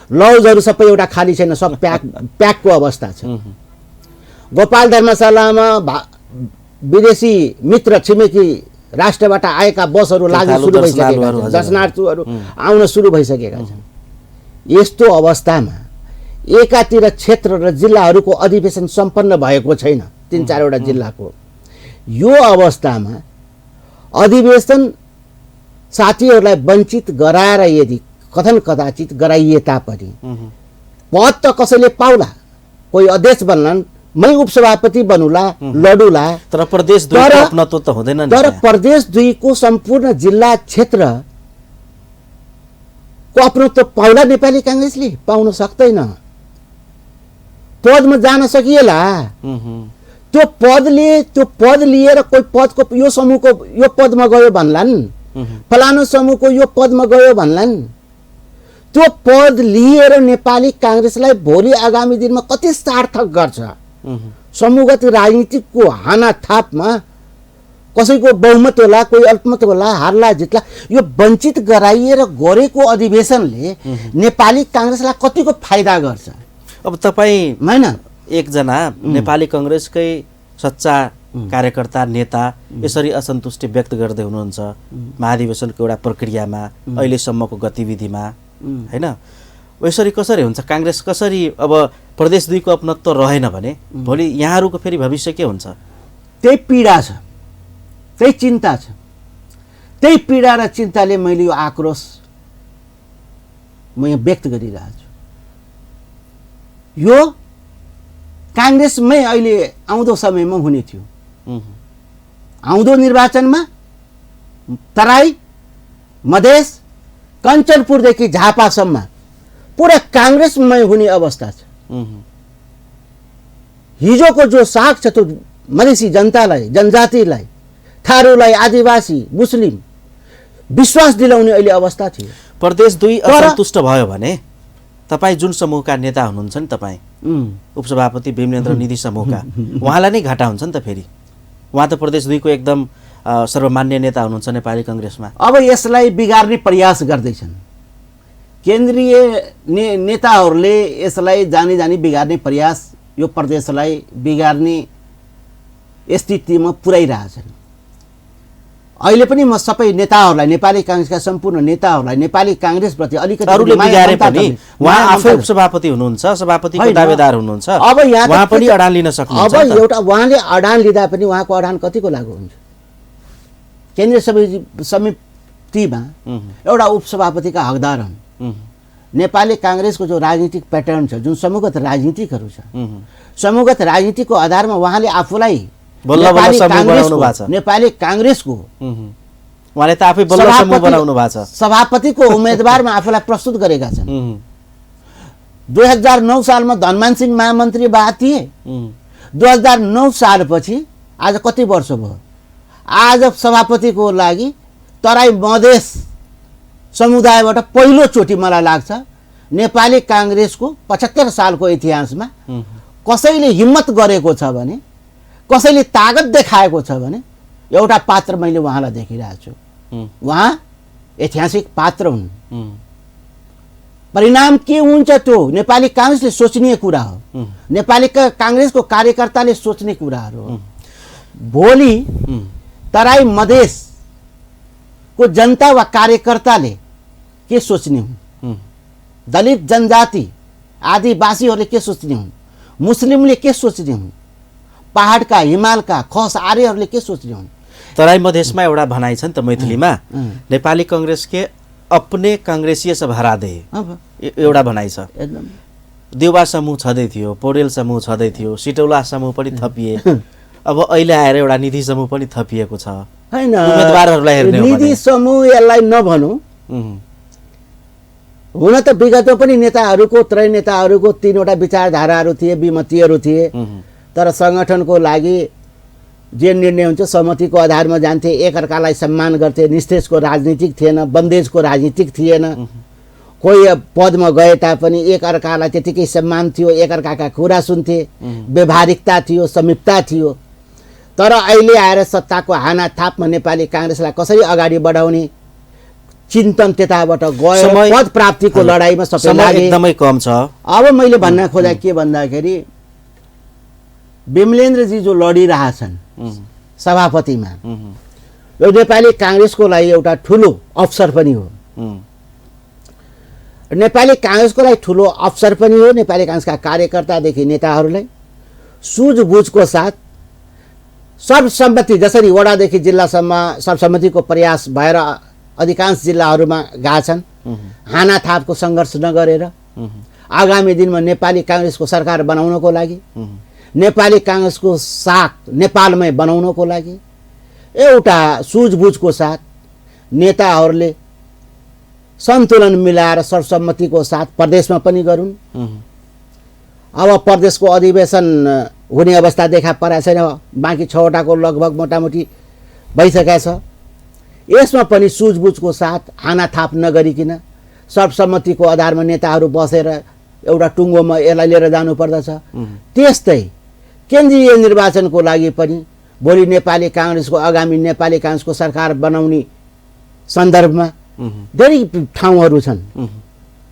S2: लजहरू सबै एउटा खाली छैन, सब प्याकको अवस्था छ। गोपाल धर्मशालामा विदेशी मित्र छिमेकी राष्ट्रबाट आएका बसहरू लाग्न सुरु भइसकेका छन्, दर्शनार्थीहरू आउन सुरु भइसकेका छन्। यस्तो अवस्थामा एकातिर क्षेत्र र जिल्लाहरूको अधिवेशन सम्पन्न भएको छैन, 3-4 वटा जिल्लाको। यो अवस्थामा अधिवेशन साथीहरूलाई वञ्चित गराएर यदि कथन कदाचित गराइए तापनि पद त कसैले पाउला, कोही अध्यक्ष बन्लान्, मै उपसभापति बनुला, लडुला।
S1: तर प्रदेश 2 को अपनत्व त हुँदैन नि।
S2: तर प्रदेश 2 को सम्पूर्ण जिल्ला क्षेत्र को अपनत्व पाउला नेपाली कांग्रेसले? पाउन सक्दैन। पदमा जान सकिएला। त्यो पद लिएर कोही पदको यो समूहको यो पदमा गयो भन्लान्, फलानु समूहको यो पदमा गयो भन्लान्। त्यो पद लिएर नेपाली कांग्रेसलाई भोलि आगामी दिनमा कति सार्थक गर्छ? समूहगत राजनीतिको हानाथापमा कसैको बहुमत होला, कोही अल्पमत होला, हार्ला जित्ला, यो वञ्चित गराइएर गरेको अधिवेशनले नेपाली कांग्रेसलाई कतिको फाइदा गर्छ?
S1: अब तपाईँ
S2: हैन
S1: एकजना नेपाली कांग्रेसकै सच्चा कार्यकर्ता नेता यसरी असन्तुष्टि व्यक्त गर्दै हुनुहुन्छ महाधिवेशनको एउटा प्रक्रियामा, अहिलेसम्मको गतिविधिमा, हैन? यसरी कसरी हुन्छ? कांग्रेस कसरी अब प्रदेश 2 को अपनत्व रहेन भने भोलि यहाँहरूको फेरि भविष्य के हुन्छ?
S2: त्यही पीडा छ, त्यही चिन्ता छ। त्यही पीडा र चिन्ताले मैले यो आक्रोश म यहाँ व्यक्त गरिरहेको छु। यो कांग्रेसमै अहिले आउँदो समयमा हुने थियो। आउँदो निर्वाचनमा तराई, मधेस, कञ्चनपुरदेखि झापासम्म पुरा कांग्रेसमै हुने अवस्था छ। हिजोको जो साग छ त्यो मधेसी जनतालाई, जनजातिलाई, थारूलाई, आदिवासी, मुस्लिम विश्वास दिलाउने अहिले अवस्था थियो।
S1: प्रदेश 2 असन्तुष्ट भयो भने तपाईँ जुन समूहका नेता हुनुहुन्छ नि, तपाईँ उपसभापति भीमलेन्द्र निधि समूहका, उहाँलाई नै घाटा हुन्छ नि त फेरि। उहाँ त प्रदेश 2 को एकदम सर्वमान्य नेता हुनुहुन्छ नेपाली कांग्रेसमा।
S2: अब यसलाई बिगार्ने प्रयास गर्दैछन् केन्द्रीय नेताहरूले। यसलाई जानी जानी बिगार्ने प्रयास, यो प्रदेशलाई बिगार्ने स्थितिमा पुर्याइरहेछन्। अहिले पनि म सबै नेताहरूलाई, नेपाली कांग्रेसका सम्पूर्ण नेताहरूलाई नेपाली कांग्रेसप्रति अलिकति
S1: अरूले बिगारे पनि उहाँ आफै उपसभापति हुनुहुन्छ, सभापतिको दावेदार हुनुहुन्छ।
S2: अब यहाँ
S1: उहाँ पनि अडान लिन सक्नुहुन्छ।
S2: अब एउटा उहाँले अडान लिँदा पनि उहाँको अडान कतिको लागू हुन्छ? केन्द्रीय समितिमा एउटा उपसभापतिका हकदार हुन्। नेपाली कांग्रेसको जो राजनीतिक प्याटर्न छ, जुन समूहगत राजनीतिकहरू छ, समूहगत राजनीतिको आधारमा उहाँले आफूलाई नेपाली कांग्रेसको
S1: उहाँले त आफै बल्ल समूह बनाउनु भएको छ,
S2: सभापतिको उम्मेदवारमा आफूलाई प्रस्तुत गरेका छन्। 2009 सालमा धनमान सिंह महामन्त्री भए थिए। 2009 सालपछि आज कति वर्ष भयो? आज सभापतिको लागि तराई मधेस समुदायबाट पहिलोचोटि मलाई लाग्छ नेपाली कांग्रेसको 75 सालको इतिहासमा कसैले हिम्मत गरेको छ भने, कसैले तागत देखाएको छ भने एउटा पात्र मैले उहाँलाई देखिरहेको छु। उहाँ ऐतिहासिक पात्र हुन्। परिणाम के हुन्छ त्यो नेपाली कांग्रेसले सोच्ने कुरा हो। नेपाली कांग्रेसको कार्यकर्ताले सोच्ने कुराहरू हो। भोलि तराई मधेसको जनता वा कार्यकर्ताले के सोच्ने हुन्? दलित जनजाति आदिवासीहरूले के सोच्ने हुन्? मुस्लिमले के सोच्ने हुन्? पहाडका, हिमालका, खस आर्यहरूले के सोच्ने हुन्?
S1: तराई मधेसमा एउटा भनाइ छ नि त मैथिलीमा, नेपाली कांग्रेस के अपने कांग्रेसीय सब हरा दे, एउटा भनाइ छ।
S2: एकदम
S1: देउवा समूह छँदै थियो, पौडेल समूह छँदै थियो, सिटौला समूह पनि थपिए। अब अहिले आएर एउटा निधि समूह पनि थपिएको छ।
S2: हैन,
S1: उम्मेदवारहरूलाई हेर्ने हो भने
S2: निधि समूह यसलाई नभनौँ। हुन त विगतमा पनि नेताहरूको, त्रय नेताहरूको 3वटा विचारधाराहरू थिए, विमतिहरू थिए। तर संगठनको लागि जे निर्णय हुन्छ सहमतिको आधारमा जान्थे, एकअर्कालाई सम्मान गर्थे। निस्तेजको राजनीतिक थिएन, बन्देजको राजनीतिक थिएन। कोही पदमा गए तापनि एकअर्कालाई त्यतिकै सम्मान थियो, एकअर्काका कुरा सुन्थे, व्यवहारिकता थियो, समीपता थियो। तर अहिले आएर सत्ताको हानाथापमा नेपाली कांग्रेसलाई कसरी अगाडि बढाउने चिन्तन त्यताबाट गयो। पद प्राप्तिको लडाईँमा सबै लागे।
S1: एकदमै कम छ।
S2: अब मैले भन्न खोजा के भन्दाखेरि विमलेन्द्रजी जो लडिरहेछन् सभापतिमा, यो नेपाली कांग्रेसको लागि एउटा ठुलो अवसर पनि हो। नेपाली कांग्रेसको लागि ठुलो अवसर पनि हो। नेपाली कांग्रेसका कार्यकर्तादेखि नेताहरूलाई सुझबुझको साथ सर्वसम्मति, जसरी वडादेखि जिल्लासम्म सर्वसम्मतिको प्रयास भएर अधिकांश जिल्लाहरूमा गएछन्, हानाथापको सङ्घर्ष नगरेर आगामी दिनमा नेपाली कांग्रेसको सरकार बनाउनको लागि, नेपाली काङ्ग्रेसको साख नेपालमै बनाउनको लागि एउटा सुझबुझको साथ नेताहरूले सन्तुलन मिलाएर सर्वसम्मतिको साथ प्रदेशमा पनि गरून्। अब प्रदेशको अधिवेशन हुने अवस्था देखा परेको छैन, बाँकी 6वटाको लगभग मोटामोटी भइसकेको छ। यसमा पनि सुझबुझको साथ हानाथाप नगरिकन सर्वसम्मतिको आधारमा नेताहरू बसेर एउटा टुङ्गोमा यसलाई लिएर जानुपर्दछ। त्यस्तै केन्द्रीय निर्वाचनको लागि पनि भोलि नेपाली काङ्ग्रेसको आगामी नेपाली काङ्ग्रेसको सरकार बनाउने सन्दर्भमा धेरै ठाउँहरू छन्।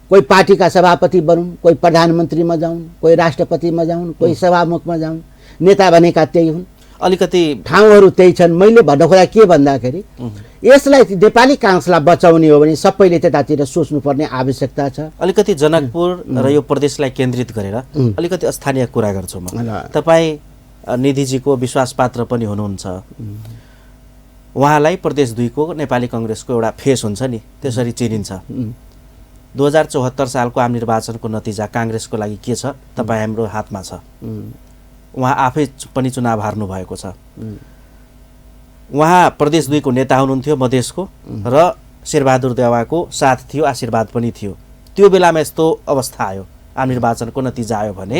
S2: कोही पार्टीका सभापति बनुन्, कोही प्रधानमन्त्रीमा जाउन्, कोही राष्ट्रपतिमा जाउन्, कोही सभामुखमा जाउन्, नेता भनेका त्यही हुन्।
S1: अलिकति
S2: ठाउँहरू त्यही छन्। मैले भन्न खोजा के भन्दाखेरि यसलाई नेपाली काङ्ग्रेसलाई बचाउने हो भने सबैले त्यतातिर सोच्नुपर्ने आवश्यकता छ।
S1: अलिकति जनकपुर र यो प्रदेशलाई केन्द्रित गरेर अलिकति स्थानीय कुरा गर्छु म। तपाईँ निधिजीको विश्वासपात्र पनि हुनुहुन्छ। उहाँलाई प्रदेश 2 को नेपाली काङ्ग्रेसको एउटा फेस हुन्छ नि, त्यसरी चिनिन्छ। 2074 सालको आम निर्वाचनको नतिजा काङ्ग्रेसको लागि के छ तपाईँ हाम्रो हातमा छ। उहाँ आफै पनि चुनाव हार्नु भएको छ। उहाँ प्रदेश 2 को नेता हुनुहुन्थ्यो मधेसको, र शेरबहादुर देउवाको साथ थियो, आशीर्वाद पनि थियो। त्यो बेलामा यस्तो अवस्था आयो, आम निर्वाचनको नतिजा आयो भने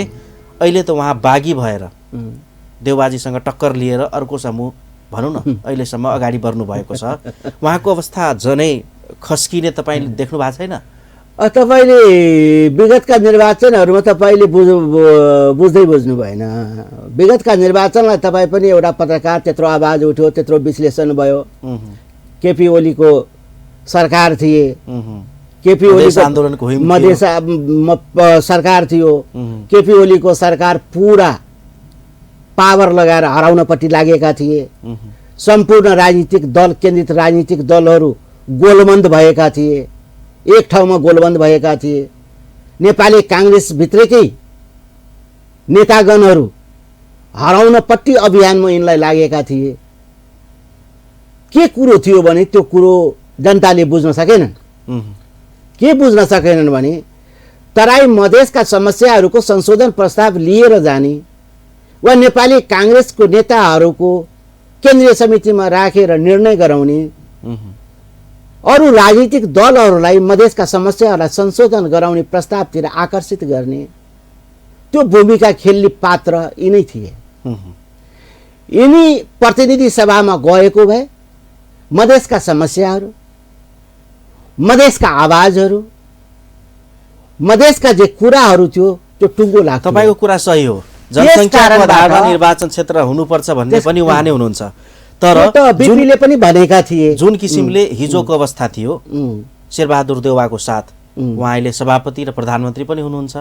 S1: अहिले त उहाँ बागी भएर देउवाजीसँग टक्कर लिएर अर्को समूह भनौँ न अहिलेसम्म अगाडि बढ्नु भएको छ। उहाँको अवस्था झनै खस्किने तपाईँले देख्नु भएको छैन?
S2: तपाईँले विगतका निर्वाचनहरूमा तपाईँले बुझ्दै बुझ्नु भएन। विगतका निर्वाचनलाई तपाईँ पनि एउटा पत्रकार, त्यत्रो आवाज उठ्यो, त्यत्रो विश्लेषण भयो। केपी ओलीको सरकार थिए, केपी ओलीको
S1: आन्दोलनको
S2: मधेस सरकार थियो। केपी ओलीको सरकार पुरा पावर लगाएर हराउनपट्टि लागेका थिए। सम्पूर्ण राजनीतिक दल, केन्द्रित राजनीतिक दलहरू गोलबन्द भएका थिए, एक ठाउँमा गोलबन्द भएका थिए। नेपाली काङ्ग्रेसभित्रकै नेतागणहरू हराउनपट्टि अभियानमा यिनलाई लागेका थिए। के कुरो थियो भने त्यो कुरो जनताले बुझ्न सकेनन्। के बुझ्न सकेनन् भने तराई मधेसका समस्याहरूको संशोधन प्रस्ताव लिएर जाने वा नेपाली काङ्ग्रेसको नेताहरूको केन्द्रीय समितिमा राखेर निर्णय गराउने, अरू राजनीतिक दलहरूलाई मधेसका समस्याहरूलाई संशोधन गराउने प्रस्तावतिर आकर्षित गर्ने, त्यो भूमिका खेल्ने पात्र यिनै थिए। यिनी प्रतिनिधि सभामा गएको भए मधेसका समस्याहरू, मधेसका आवाजहरू, मधेसका जे कुराहरू थियो त्यो टुङ्गो लाग्थ्यो।
S1: तपाईँको कुरा सही हो, जनसङ्ख्याको आधारमा निर्वाचन क्षेत्र हुनुपर्छ भन्ने पनि उहाँ नै हुनुहुन्छ। तर
S2: बिपीले पनि भनेका थिए।
S1: जुन किसिमले हिजोको अवस्था थियो, शेरबहादुर देउवाको साथ उहाँ अहिले सभापति र प्रधानमन्त्री पनि हुनुहुन्छ,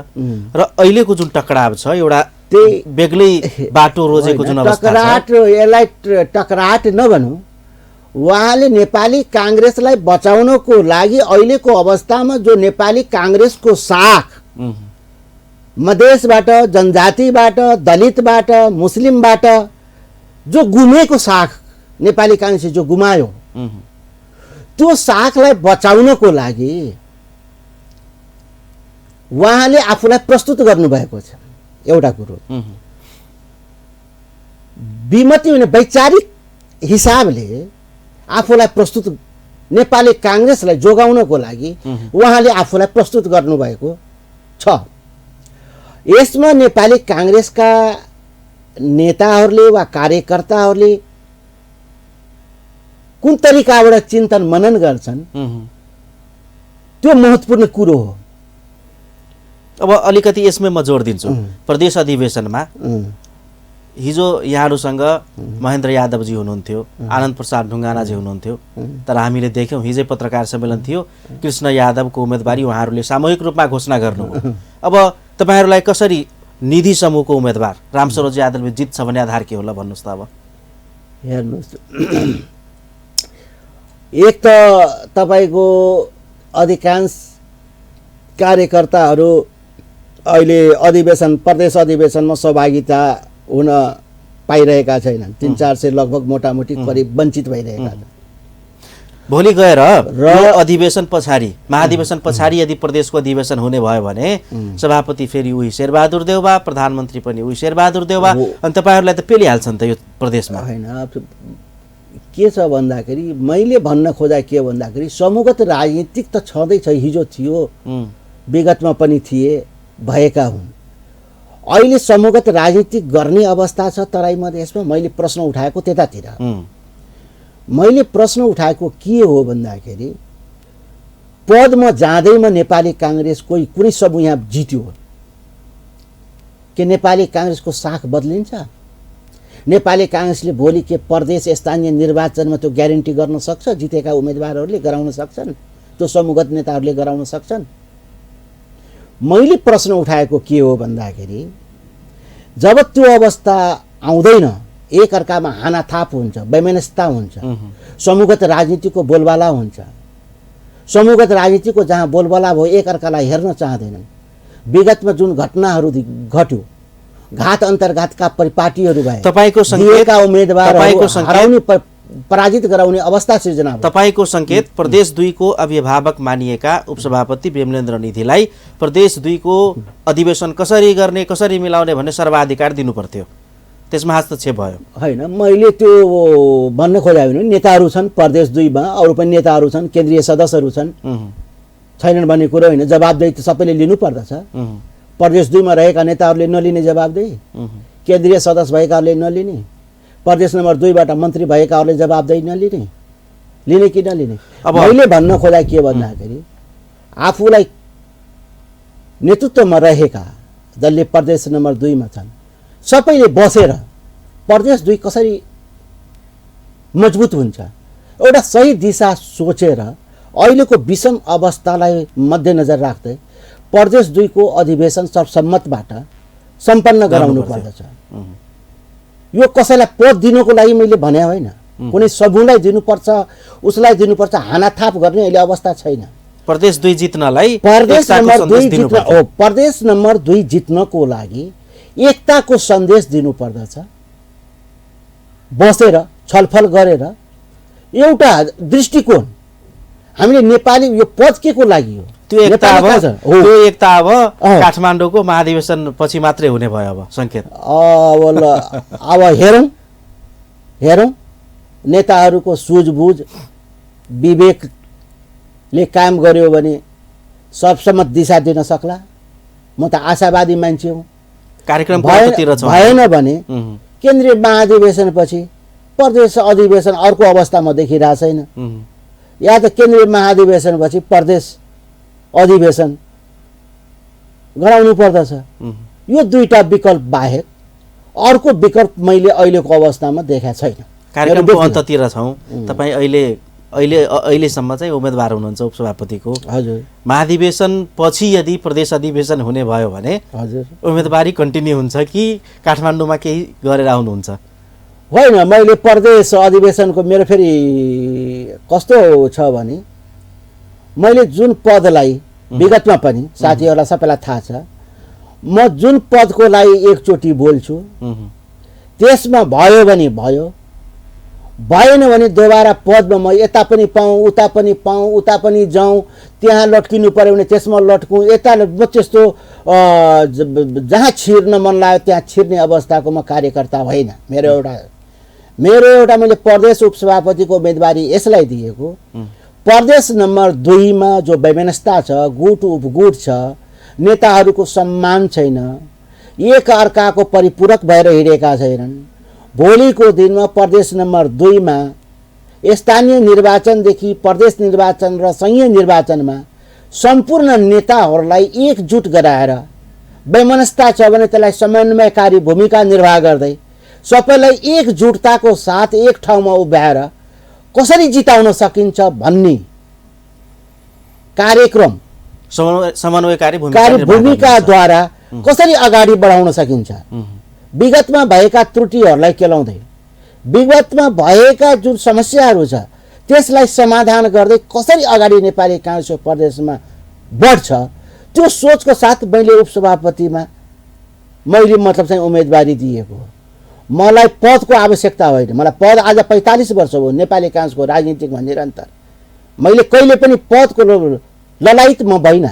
S1: र अहिलेको जुन टकराव छ एउटा त्यही बेग्लै बाटो रोजेको जुन अवस्था छ,
S2: यसलाई टकराट नभनौँ। उहाँले नेपाली काङ्ग्रेसलाई बचाउनको लागि अहिलेको अवस्थामा जो नेपाली काङ्ग्रेसको साख मधेसबाट, जनजातिबाट, दलितबाट, मुस्लिमबाट जो गुमेको साख नेपाली काङ्ग्रेसले जो गुमायो, त्यो साखलाई बचाउनको लागि उहाँले आफूलाई प्रस्तुत गर्नुभएको छ। एउटा कुरो विमति हुने वैचारिक हिसाबले आफूलाई प्रस्तुत, नेपाली काङ्ग्रेसलाई जोगाउनको लागि उहाँले आफूलाई प्रस्तुत गर्नुभएको छ। यसमा नेपाली काङ्ग्रेसका नेताहरूले वा कार्यकर्ताहरूले कुन तरिकाबाट चिन्तन मनन गर्छन् त्यो महत्त्वपूर्ण कुरो हो।
S1: अब अलिकति यसमै म जोड दिन्छु। प्रदेश अधिवेशनमा हिजो यहाँहरूसँग महेन्द्र यादवजी हुनुहुन्थ्यो, आनन्द प्रसाद ढुङ्गानाजी हुनुहुन्थ्यो, तर हामीले देख्यौँ हिजै पत्रकार सम्मेलन थियो, कृष्ण यादवको उम्मेदवारी उहाँहरूले सामूहिक रूपमा घोषणा गर्नुभयो। अब तपाईँहरूलाई कसरी निधि समूहको उम्मेदवार रामसरोज यादवले जित्छ भन्ने आधार के होला भन्नुहोस् त? अब
S2: हेर्नुहोस्, एक त तपाईँको अधिकांश कार्यकर्ताहरू अहिले अधिवेशन, प्रदेश अधिवेशनमा सहभागिता हुन पाइरहेका छैनन्। 300-400 लगभग मोटामोटी करिब वञ्चित भइरहेका छन्।
S1: भोलि गएर यो अधिवेशन पछाडि महाधिवेशन पछाडि यदि प्रदेशको अधिवेशन हुने भयो भने सभापति फेरि उही शेरबहादुर देउवा, प्रधानमन्त्री पनि उही शेरबहादुर देउवा, अनि तपाईँहरूलाई त पेलिहाल्छन् त यो प्रदेशमा।
S2: होइन, के छ भन्दाखेरि मैले भन्न खोजा के भन्दाखेरि समूहगत राजनीतिक त छँदैछ, हिजो थियो, विगतमा पनि थिए, भएका हुन्। अहिले समूहगत राजनीतिक गर्ने अवस्था छ तराई मधेसमा। मैले प्रश्न उठाएको त्यतातिर, मैले प्रश्न उठाएको के हो भन्दाखेरि पदमा जाँदैमा नेपाली काङ्ग्रेस कुनै समूह यहाँ जित्यो के नेपाली काङ्ग्रेसको साख बदलिन्छ? नेपाली काङ्ग्रेसले भोलि के प्रदेश स्थानीय निर्वाचनमा त्यो ग्यारेन्टी गर्न सक्छ? जितेका उम्मेदवारहरूले गराउन सक्छन्? त्यो समूहगत नेताहरूले गराउन सक्छन्? मैले प्रश्न उठाएको के हो भन्दाखेरि जब त्यो अवस्था आउँदैन, एक अर्कामा हानाथाप हुन्छ, वैमनस्यता हुन्छ, समूहगत राजनीतिको बोलबाला हुन्छ, समूहगत राजनीतिको जहाँ बोलबाला भयो एक अर्कालाई हेर्न चाहँदैनन्। विगतमा जुन घटनाहरू घट्यो, घात अन्तर्घातका परिपाटीहरू भए,
S1: तपाईको
S2: दिएका उम्मेदवारहरू हराउने पराजित गराउने अवस्था सृजना भयो।
S1: तपाईको संकेत प्रदेश 2 को अभिभावक मानिएका उपसभापति विमलेन्द्र निधिलाई प्रदेश 2 को अधिवेशन कसरी गर्ने, कसरी मिलाउने भन्ने सर्वाधिकार दिनु पर्थ्यो, त्यसमा हस्तक्षेप भयो।
S2: होइन, मैले त्यो भन्न खोजेको होइन। नेताहरू छन् प्रदेश 2 मा, अरू पनि नेताहरू छन्, केन्द्रीय सदस्यहरू छन्, छैनन् भन्ने कुरो होइन। जवाबदेही त सबैले लिनु पर्दछ। प्रदेश 2 मा रहेका नेताहरूले नलिने जवाबदेही, केन्द्रीय सदस्य भएकाहरूले नलिने, प्रदेश नम्बर 2 बाट मन्त्री भएकाहरूले जवाबदेही नलिने, लिने कि नलिने? मैले भन्न खोजा के भन्दाखेरि आफूलाई नेतृत्वमा रहेका दलले प्रदेश नम्बर 2 मा छन्, सबैले बसेर प्रदेश 2 कसरी मजबुत हुन्छ एउटा सही दिशा सोचेर अहिलेको विषम अवस्थालाई मध्यनजर राख्दै प्रदेश 2 को अधिवेशन सर्वसम्मतबाट सम्पन्न गराउनु पर्दछ। यो कसैलाई पद दिनको लागि मैले भने होइन, कुनै समूहलाई दिनुपर्छ, उसलाई दिनुपर्छ, हानाथाप गर्ने अहिले अवस्था छैन।
S1: प्रदेश 2 जित्नलाई
S2: प्रदेश नम्बर 2 जित्नको लागि एकताको सन्देश दिनु पर्दछ। बसेर छलफल गरेर एउटा दृष्टिकोण, हामीले नेपाली यो पद के को लागि हो,
S1: त्यो एकता अब काठमाडौँको महाधिवेशन पछि मात्रै हुने भयो। अब संकेत
S2: अब हेरौँ नेताहरूको सुझबुझ विवेकले काम गर्यो भने सर्वसम्मत दिशा दिन सक्ला। म त आशावादी मान्छे हुँ।
S1: कार्यक्रम
S2: भएन भने केन्द्रीय महाधिवेशन पछि प्रदेश अधिवेशन अर्को अवस्थामा देखिरहेको छैन। या त केन्द्रीय महाधिवेशन पछि प्रदेश अधिवेशन गराउनु पर्दछ। यो दुईटा विकल्प बाहेक अर्को विकल्प मैले अहिलेको अवस्थामा देखाएको छैन।
S1: कार्यक्रमको अन्ततिर छौँ। तपाईँ अहिलेसम्म चाहिँ उम्मेदवार हुनुहुन्छ उपसभापतिको।
S2: हजुर।
S1: महाधिवेशन पछि यदि प्रदेश अधिवेशन हुने भयो भने
S2: हजुर
S1: उम्मेदवारी कन्टिन्यू हुन्छ कि काठमाडौँमा केही गरेर आउनुहुन्छ?
S2: होइन, मैले प्रदेश अधिवेशनको मेरो फेरि कस्तो छ भने मैले जुन पदलाई विगतमा पनि साथीहरूलाई सबैलाई थाहा छ, म जुन पदको लागि एकचोटि बोल्छु त्यसमा भयो भने भयो, भएन भने दोबारा पदमा म यता पनि पाऊँ, उता पनि पाऊँ, उता पनि जाउँ, त्यहाँ लट्किनु पर्यो भने त्यसमा लट्कौँ, यता म त्यस्तो जहाँ छिर्न मन लाग्यो त्यहाँ छिर्ने अवस्थाको म कार्यकर्ता होइन। मेरो एउटा मैले प्रदेश उपसभापतिको उम्मेदवारी यसलाई दिएको, प्रदेश नम्बर 2 मा जो वैमनस्यता छ, गुट उपगुट छ, नेताहरूको सम्मान छैन, एक अर्काको परिपूरक भएर हिँडेका छैनन्। भोलिको दिनमा प्रदेश नम्बर 2 मा स्थानीय निर्वाचनदेखि प्रदेश निर्वाचन र संघीय निर्वाचनमा सम्पूर्ण नेताहरूलाई एकजुट गराएर वैमनस्यता छ भने त्यसलाई समन्वयकारी भूमिका निर्वाह गर्दै सबैलाई एकजुटताको साथ एक ठाउँमा उभ्याएर कसरी जिताउन सकिन्छ भन्ने कार्यक्रम
S1: समन्वयकारी
S2: भूमिकाद्वारा कसरी अगाडि बढाउन सकिन्छ, विगतमा भएका त्रुटिहरूलाई केलाउँदै विगतमा भएका जुन समस्याहरू छ त्यसलाई समाधान गर्दै कसरी अगाडि नेपाली काङ्ग्रेसको प्रदेशमा बढ्छ, त्यो सोचको साथ मैले उपसभापतिमा मैले मतलब चाहिँ उम्मेदवारी दिएको हो। मलाई पदको आवश्यकता होइन। मलाई पद आज 45 वर्ष हो नेपाली काङ्ग्रेसको राजनीतिकमा निरन्तर मैले कहिले पनि पदको ललायत म भइन।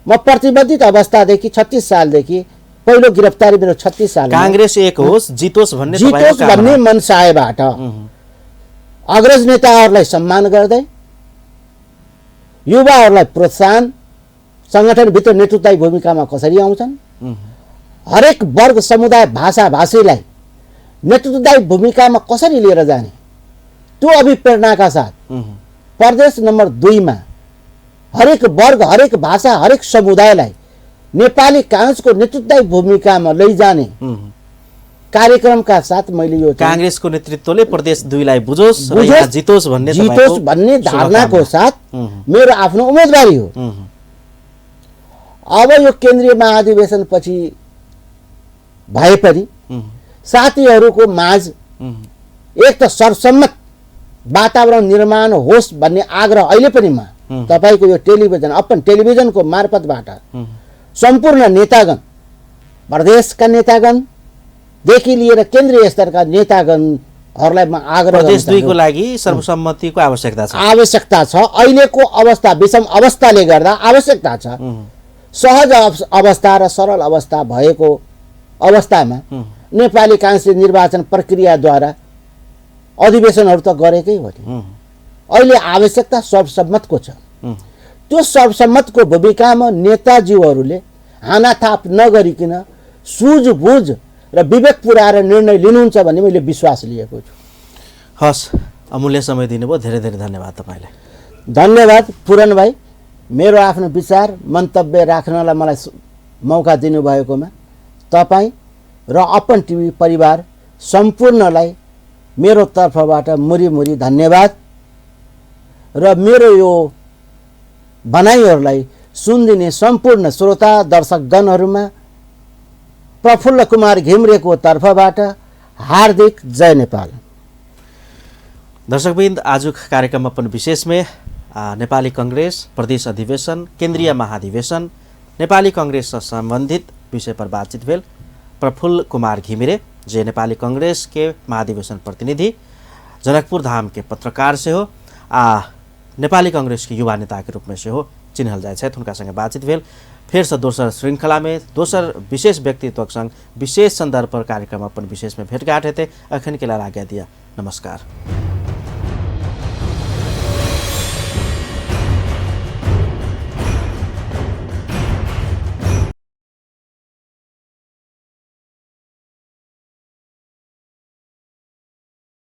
S2: म प्रतिबद्धित अवस्थादेखि 36 सालदेखि पहिलो गिरफ्तारी मेरो 36 साल
S1: कांग्रेस एक होस् जितोस् भन्ने
S2: जितोस् भन्ने मनसायबाट अग्रज नेताहरूलाई सम्मान गर्दै युवाहरूलाई प्रोत्साहन संगठनभित्र नेतृत्वदायी भूमिकामा कसरी आउँछन्, हरेक वर्ग समुदाय भाषा भाषीलाई नेतृत्वदायी भूमिकामा कसरी लिएर जाने, त्यो अभिप्रेरणाका साथ प्रदेश नम्बर 2 मा हरेक वर्ग हरेक भाषा हरेक समुदायलाई नेपाली कांग्रेसको नेतृत्वदायी भूमिकामा लैजाने कार्यक्रमका साथ मैले यो
S1: कांग्रेसको नेतृत्वले प्रदेश 2 लाई बुझोस् र यहाँ जितोस् भन्ने
S2: धारणाको साथ मेरो आफ्नो उम्मेदवारी हो। अब यो केन्द्रीय महाधिवेशन पछि भए पनि साथीहरूको माझ एक त सर्वसम्मत वातावरण निर्माण होस् भन्ने आग्रह अहिले पनि म तपाईको यो टेलिभिजन अपन टेलिभिजनको मार्फतबाट सम्पूर्ण नेतागण प्रदेशका नेतागण देखि लिएर केन्द्रीय स्तरका नेतागणहरूलाई म आग्रह
S1: प्रदेश 2 को लागि सर्वसम्मतिको
S2: आवश्यकता छ। अहिलेको अवस्था विषम अवस्थाले गर्दा आवश्यकता छ। सहज अवस्था र सरल अवस्था भएको अवस्थामा नेपाली कांग्रेसले निर्वाचन प्रक्रियाद्वारा अधिवेशनहरू त गरेकै हो नि। अहिले आवश्यकता सर्वसम्मतको छ। त्यो सर्वसम्मतको भूमिकामा नेताजीहरूले हानाथाप नगरिकन सुझबुझ र विवेक पुर्याएर निर्णय लिनुहुन्छ भन्ने मैले विश्वास लिएको छु।
S1: हस्, अमूल्य समय दिनुभयो, धेरै धेरै धन्यवाद तपाईलाई।
S2: धन्यवाद पूरण भाइ, मेरो आफ्नो विचार मन्तव्य राख्नलाई मलाई मौका दिनुभएकोमा तपाईँ र अपन टिभी परिवार सम्पूर्णलाई मेरो तर्फबाट मुरी धन्यवाद र मेरो यो भनाइहरूलाई सुनिदिने सम्पूर्ण श्रोता दर्शकगणहरूमा प्रफुल्ल कुमार घिमिरेको तर्फबाट हार्दिक जय नेपाल।
S1: दर्शकवृन्द, आजुक कार्यक्रम अपन विशेष में नेपाली कांग्रेस प्रदेश अधिवेशन केन्द्रीय महाधिवेशन नेपाली कांग्रेस से संबंधित विषय पर बातचीत भेल। प्रफुल्ल कुमार घिमिरे जे नेपाली कांग्रेस के महाधिवेशन प्रतिनिधि जनकपुर धाम के पत्रकार से हो नेपाली कांग्रेस के युवा नेता के रूप में से हो चिन्हल जाए उनका संगे बातचीत भेल। फिर से दोसर श्रृंखला में दोसर विशेष व्यक्तित्व संग विशेष संदर्भ पर कार्यक्रम अपन विशेष में भेंटघाट हेते। अखन के लिए आज्ञा दिया, नमस्कार।